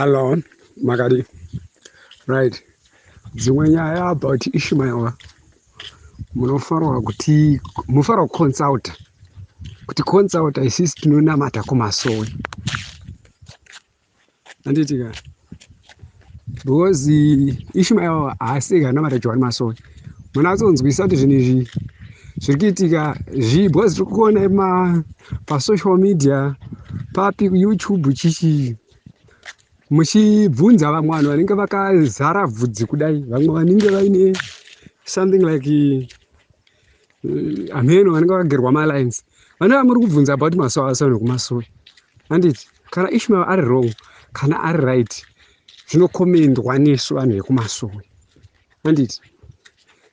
Hello, makadi. Right. Dzimwe nyaya about Ishmael munofanirwa kuti munofanirwa kuconsulta kuti consulta isisi tinonamata kumasowe handiti ka because Ishmael haasi ega anamata Johani Masowe. Munatsonzwisa kuti zvinhu izvi zviri kuitika zvii because tiri kuona ma pasocial media papi kuYouTube chichi muchibvunza vamwe vanhu vanenge vakazara bvudzi kudai, vamwe vanenge vaine something like hameno vanenge vakagerwa malines, vanenge muri kubvunza about masowe aso nekumasowe, handiti? Kana Ishmael ari wrong kana ari right, zvinokomendwa nesu vanhu vekumasowe, handiti?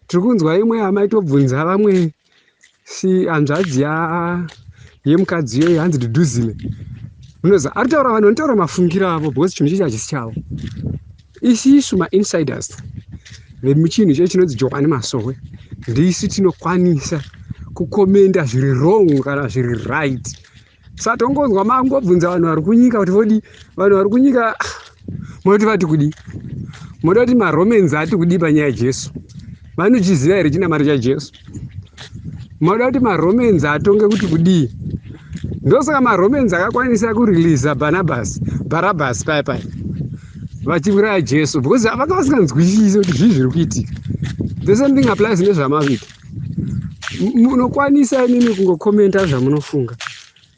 Tiri kunzwa imwe hama itobvunza vamwe si hanzvadzi yemukadzi iyoyo, hanzi Duduzile. Munoziva ari kutaura, vanhu vanotaura mafungiro avo because chinhu chichi hachisi chavo. Isisu mainsiders vemuchinhu icho chinonzi Johani Masowe ndisu tinokwanisa kukomenda zviri wrong kana zviri right. Saka tongonzwa mangobvunza vanhu vari kunyika kuti vodi. Vanhu vari kunyika munoti vati kudi? Munoda kuti maRomans ati kudi panyaya yaJesu? Vanochiziva here chinamaro chaJesu? Munoda kuti maRomans atonge kuti kudii? Ndosaka maRomans akakwanisa kureleasa Barnabas, Barabbas paya paya vachiuraya Jesu, because vanga vasinganzwisisi kuti zvii zviri kuitika. The same thing applies nezvamavita. Munokwanisa imimi kungokomenta zvamunofunga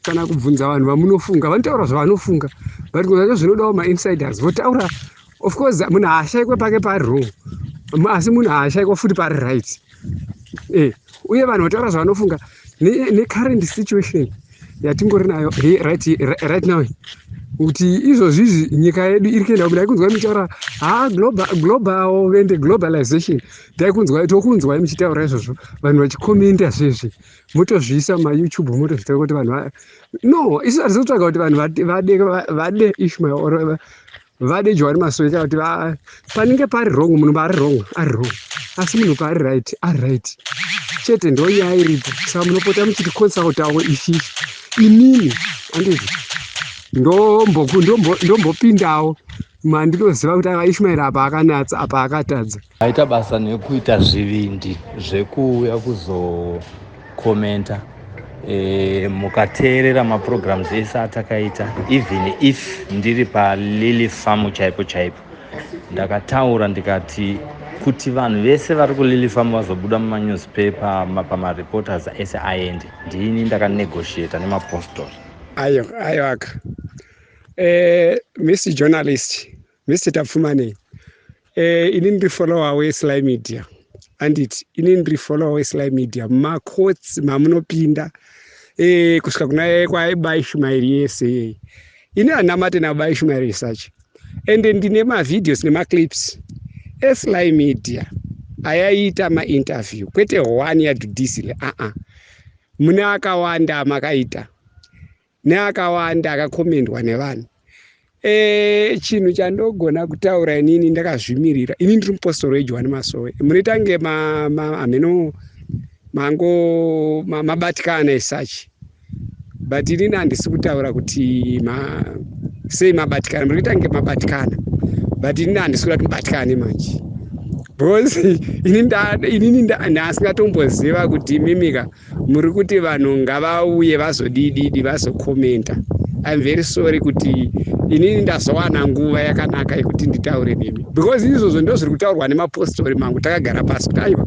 kana kubvunza vanhu vamunofunga, vanotaura zvavanofunga, but zvacho zvinodawo mainsiders votaura. Of course munhu haashaikwe pake pari wrong, asi munhu haashaikwa futi pari right. Uye vanhu votaura zvavanofunga necurrent situation yatingori nayo right now, kuti izvozvi izvi nyika yedu iri kuenda kudai. Kunzwa muchitaura ha global and globalization, taikunzwa, tokunzwai muchitaura izvozvo, vanhu vachikomenda zvezvi, motozviisa mumaYouTube, motozvitaura kuti vanhu no. Isu hatisi kutsvaga kuti vanhu vade Ishmael or vade Johani Masowe, kana kuti panenge pari wrong. Munhu paari wrong ari wrong, asi munhu paari right ari right chete. Ndo nyaya iripo. Saka munopota muchiti consultawo isisi. Inini handiti ndombopindawo mandinoziva kuti ava Ishmael apa akanatsa, apa akatadza. Aita basa nekuita zvivindi zvekuuya kuzokomenta. Mukateerera maprograms ese atakaita, even if ndiri paLily Farm chaipo chaipo, ndakataura ndikati kuti vanhu vese vari kuLily Farm vazobuda mumanewspaper, pamareporters ese aende, ndini ndakanegotiata nemapostori. Ayo ayo aka Mr Journalist, Mr Tapfumanei, ini ndiri follower weSly Media, anditi? Ini ndiri follower weSly Media. Macourts mamunopinda kusvika kuna kwaiba Ishmaeri yese, ini handinamate naba Ishmaeri research, ende ndine mavideos nemaclips eSly Media ayaita mainterview, kwete one yaDuduzile, aa, mune akawanda amakaita neakawanda akakomendwa nevanhu. Chinhu chandogona kutaura inini ndakazvimirira, ini ndiri mupostori weJohani Masowe. Munoita kunge hameno mango mabatikana esuch, but inini handisi kutaura kuti sei mabatikana. Muri kuita kunge mabatikana, but inini handisi kuda kuti mubatikane manje, because inini ndasingatomboziva kuti mimika muri kuti vanhu ngavauye vazodididi vazokomenta. I'm very sorry kuti inini ndazowana nguva yakanaka yekuti nditaure nemi, because izvozvo ndo zviri kutaurwa nemapostori mangu. Takagara pasi kuti aiwa,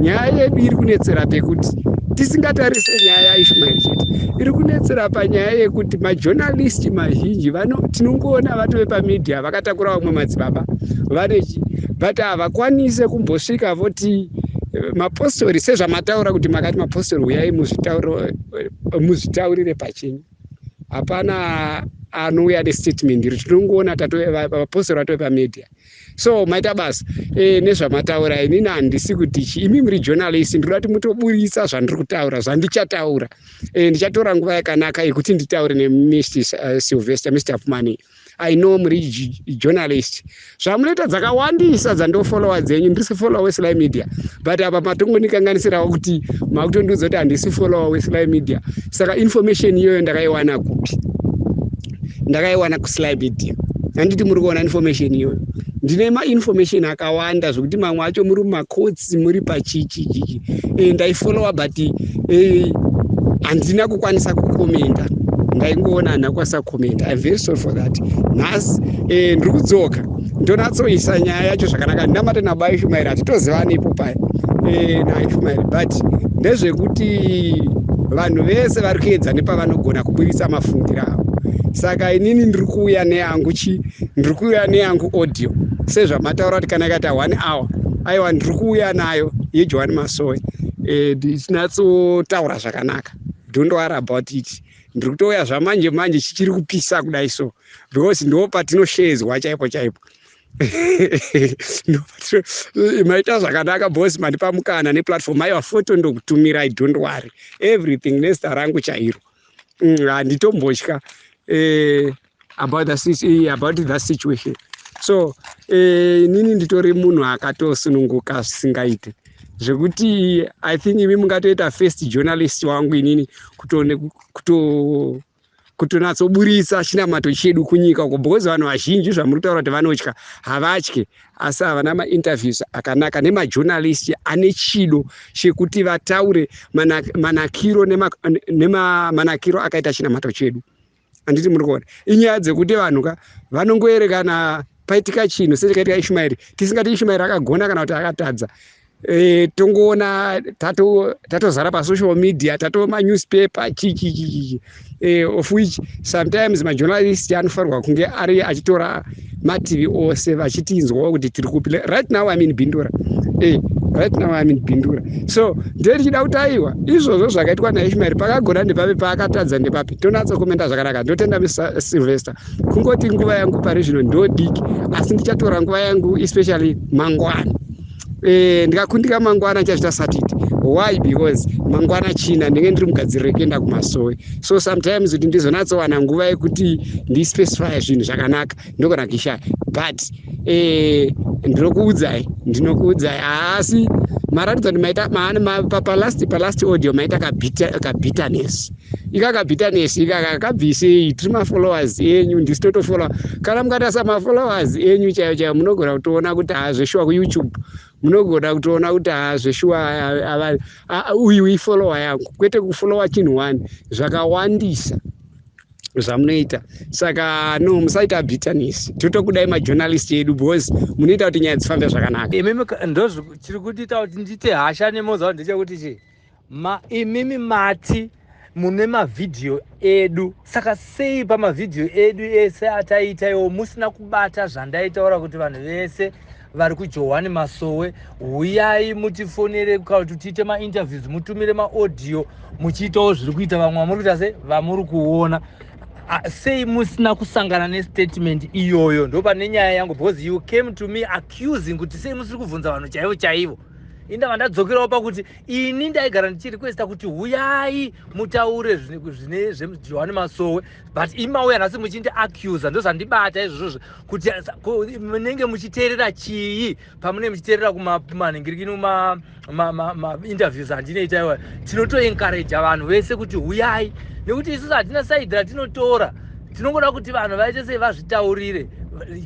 nyaya yedu iri kunetsera pekuti tisingatarise nyaya yaIshmaeri chete, iri kunetsera panyaya yekuti majournalist mazhinji tinongoona vatove pamedia vakatakura vamwe madzibaba vanechi, but havakwanise kumbosvika voti mapostori, sezvamataura kuti makati mapostori uyai muzvitaurire pachenyu. Hapana anouya nestatement iri. Tinongoona vapostori vatove pamedia. So maita basa nezvamataura. Inini handisi kuti imi muri journalist, ndinoda kuti mutoburisa zvandiri kutaura, zvandichataura. Ndichatora nguva yakanaka yekuti nditaure neMr Sylvester, Mr Pumani. I know muri journalist, zvamunoita dzakawandisa dzandofollowa dzenyu. Ndisi follower weSly Media, but apa matongonikanganisirawo kuti makutondiudza kuti handisi follower weSly Media. Saka information iyoyo ndakaiwana kupi? Ndakaiwana kuSly Media. Handiti muri kuona information iyoyo? Ndine mainformation akawanda zvekuti mamwe acho muri mumacourts, muri pachichichichi. Ndaifollowa, but handina kukwanisa kukomenda. Ndaingoona, handina kukwanisa kukomenda. I'm very sorry for that. Nhasi ndiri kudzoka, ndonatsoisa nyaya yacho zvakanaka. Ndinamate nabaIshumairi, hatitozivani ipo paya naIshumairi, but ndezvekuti vanhu vese vari kuedza nepavanogona kuburitsa mafungiro avo. Saka inini ndiri kuuya neyangu chi ndiri kuuya neyangu audio, sezvamataura kuti kana ikaita one hour. Aiwa, ndiri kuuya nayo yeJohani Masowe, ndichinatsotaura zvakanaka. Don't worry about it. Ndiri kutouya zvamanje manje, chichiri kupisa kudai so, because ndo patinoshedzwa chaipo chaipo. Maita zvakanaka, boss, mandipa mukana neplatform. Aiwa, foto ndokutumirai, don't worry, everything nezita rangu chairo. Handitombotya about the situation. So inini nditori munhu akatosununguka zvisingaite, zvekuti I think imi mungatoita first journalist wangu inini kutonatsoburitsa chinamato chedu kunyika uko, because vanhu vazhinji zvamuri kutaura kuti vanotya, havatye, asi havana mainterviews akanaka nemajournalist ane chido chekuti vataure manakiro nemamanakiro akaita chinamato chedu. Handiti muri kuona? Inyaya dzekuti vanhu ka vanongoerekana paitika chinhu sechakaitika Ishumairi. Tisingati Ishumairi akagona kana kuti akatadza, tongoona tatozara pasocial media, tatova manewspaper, chichichichichi, of which sometimes majournalist anofanirwa kunge ari achitora mativi ose, vachitinzwawo kuti tiri kupi. Right now I'm in Bindura. Right now I'm in Bindura. So ndetichida kuti aiwa, izvozvo zvakaitwa naIshmaeri, pakagona ndepapi, paakatadza ndepapi, tonatsokomenda zvakanaka. Ndotenda, Mr Sylvester. Kungoti nguva yangu pari zvino ndo diki, asi ndichatora nguva yangu, especially mangwana. Ndikakundika mangwana, ndichazvita Saturday. Why? Because mangwana China ndinge ndiri mugadziriro yekuenda kumasowe. So sometimes kuti ndizonatsowana nguva yekuti ndispecify zvinhu zvakanaka, ndogona kuishaya, but ndinokuudzai, ndinokuudzai. Asi maratidza kuti maita palast audio maita kabitterness ika kabitterness ikaka kabvisei. Tiri mafollowers enyu, ndisi totofollowa. Kana mukatarisa mafollowers enyu chaiyo chaiyo, munogona kutoona kuti hazveshuwa. KuYouTube munogona kutoona kuti hazveshuwa, uyu ifollower yangu, kwete kufollowa chinhu one, zvakawandisa zvamunoita. Saka no, musaita bitterness. Totokudai majournalist edu, because munoita kuti nyaya dzifambe zvakanaka. Imimi, ndozviri kutiita kuti ndite hasha nemoza, ndechekuti chi imimi mati mune mavhidhiyo edu. Saka sei pamavhidhiyo edu ese ataita iwo musina kubata zvandaitaura kuti vanhu vese vari kuJohani Masowe, huyai mutifonere kana kuti tiite mainterviews, mutumire maaudio, muchiitawo zviri kuita vamwe vamuri kuita se vamuri kuona? Sei musina kusangana nestatement iyoyo? Ndo pane nyaya yangu, because you came to me accusing kuti sei musiri kubvunza vanhu chaivo chaivo. Indava ndadzokerawo pakuti ini ndaigara ndichirequesta kuti huyai mutaure zvine zveJohani Masowe, but imauya nhasi muchindi accusa. Ndo zvandibata izvozvozvo, kuti munenge muchiteerera chii pamunenge muchiteerera kumanhingirikini mainterviews andinoita iwa. Tinotoencouraja vanhu vese kuti huyai, nekuti isusu hatina side ratinotora. Tinongoda kuti vanhu vaite sei, vazvitaurire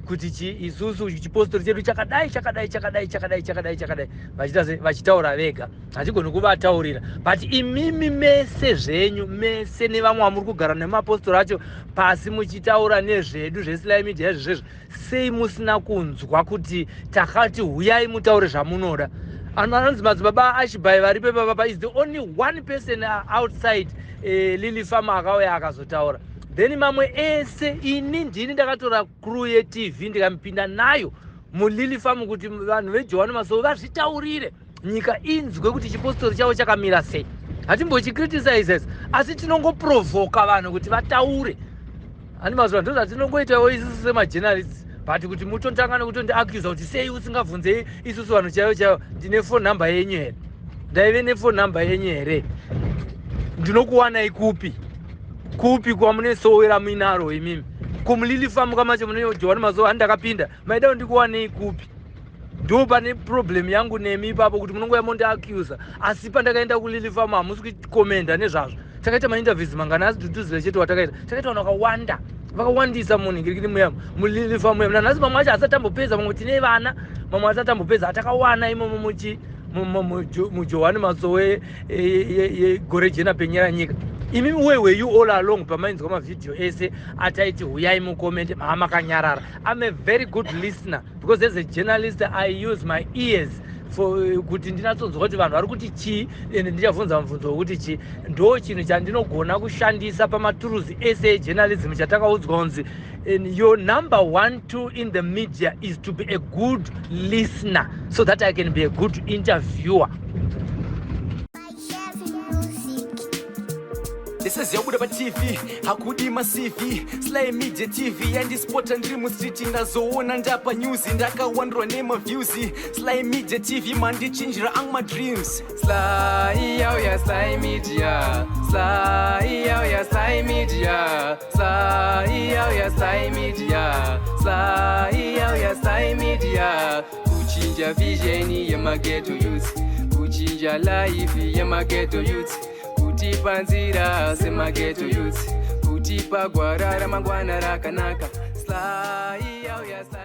kuti chi isusu chipostori chedu chakadai, chakadai, chakadai, chakadai, chakadai, chakadai. Vachiita sei, vachitaura vega, hatigoni kuvataurira. But imimi mese zvenyu mese nevamwe vamuri kugara nemapostori acho pasi muchitaura nezvedu zveSly Media izvo zvezvo, sei musina kunzwa kuti takati huyai mutaure zvamunoda? Anonzi Madzibaba Ashibhai varipo ipapapa is the only one person outside Lily Farm akauya akazotaura. Then mamwe ese, ini ndini ndakatora crew yeTV, ndikamupinda nayo muLily Farm kuti vanhu veJohani Masowe vazvitaurire, nyika inzwe kuti chipostori chavo chakamira sei. Hatimbochicriticises, asi tinongoprovoka vanhu kuti vataure. Handi mazuva ndo zvatinongoitawo isusu semajournalists. But kuti mutotanga nekutondiaccusa kuti sei usingabvunzei isusu vanhu chaivo chaivo, ndine phone number yenyu here? Ndaive nephone number yenyu here? Ndinokuwanai kupi, kupi kwamunesowera muinaro imimi? KumuLily Farm kamacho mune Johani Masowe handakapinda, maida ndikuwanei kupi? Ndo pane problem yangu nemi ipapo, kuti munongoya mondiaccusa, asi pandakaenda kuLily Farm hamusi kukomenda nezvazvo. Takaita mainterviews mangani? Asi Dhudhuzile chete watakaita. Takaita vanhu vakawanda. Vakawandisa munhingirikiri muya muLily Farm muya. Nanhasi mamwe acho asati ambopedza, mamwe tine vana, mamwe asati ambopedza atakawana imomo muchi muJohani Masowe yegore jena penyera nyika. Imi, where were you all along pamainzwa mavhidhiyo ese ataiti huyai mucommente? Maa makanyarara. I'm a very good listener because as a journalist I use my ears for kuti ndinatsonzwa kuti vanhu vari kuti chii, ende ndichabvunza mubvunzo wekuti chii. Ndo chinhu chandinogona kushandisa pamaturuzi ese ejournalism chatakaudzwa kunzi your number one tool in the media is to be a good listener, so that I can be a good interviewer. Chef Music. Ndisiziyabuda paTV, hakudi maCV. Sly Media TV yandispota ndiri mustreet, ndazoona ndapa news, ndakawandirwa nemaviews. Sly Media TV mandichinjira angu madreams. Sly yauya, Sly Media. Sly yauya, Sly Media. Sly yauya, Sly Media. Sly yauya, Sly Media. Kuchinja vision yemaghetto youth, kuchinja life yemaghetto youth, kutipa nzira semaghetto youth, kutipa gwara ramangwana rakanaka. Sly yauya, Sly.